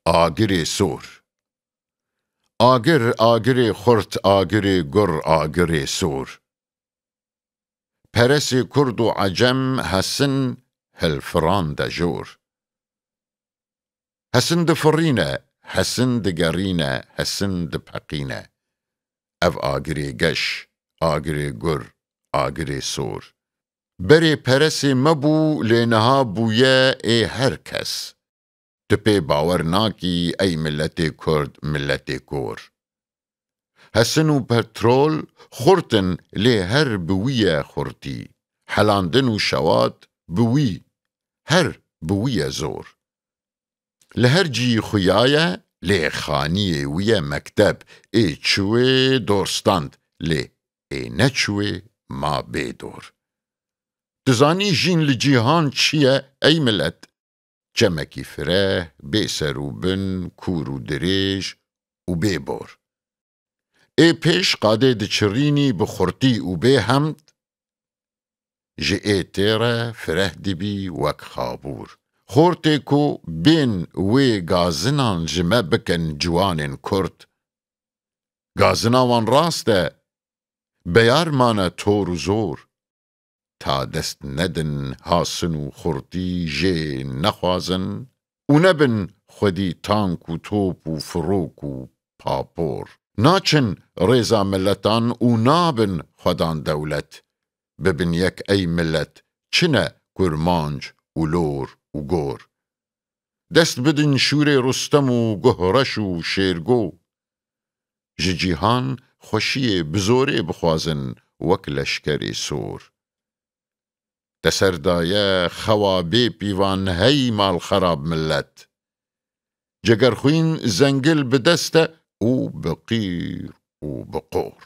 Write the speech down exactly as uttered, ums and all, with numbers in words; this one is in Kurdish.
Agirê sor. Agir, agirê xurt, agirê gur, agirê sor. Peresê kurd û ecem hesin hilfiran de jor. Hesin difirîne, hesin digerîne, hesin dipeqîne. Ev agirê geş, agirê gur, agirê sor. Berê peresê me bû, lê niha bûye ê her kes. Tu pê bawer nakî, ey miletê kurd, miletê kor. Hesin û petrol xurt in, lê her bi wî ye xurtî. Helandin û şewat bi wî, her bi wî ye zor. Li her cî xuya ye, lê xaniyê wî ye mekteb, ê çiwê dor stand, lê ê neçiwê ma bê dor. Tu zanî jîn li cîhan çi ye, ey milet? Çemekî fireh, bê ser û bin, kûr û dirêj û bê bor. Ê pêş qadê diçirînî bi xurtî û bê hemd, ji ê tê re fireh dibî wek xabûr. Xortê ku bên wê gazinan ji me bikin ciwanên kurd. Gazina wan rast e, beyar mane tor û zor. Ta dest nedin hasin û xurtî jê nexwazin û nebin xwedî tank û top û firok û papor. Naçin rêza miletan û nabin xwedan dewlet. Bibin yek ey milet, çi ne kurmanc û lor û gor. Dest bidin şûrê Rustem û Guhreş û Şêrgo. Ji cîhan xweşiyê bi zorê bixwazin wek leşkerê sor. Te ser daye xewa bê pîvan hey malxerab milet. Cegerxwîn zengil bi dest e û bi qîr û bi qor.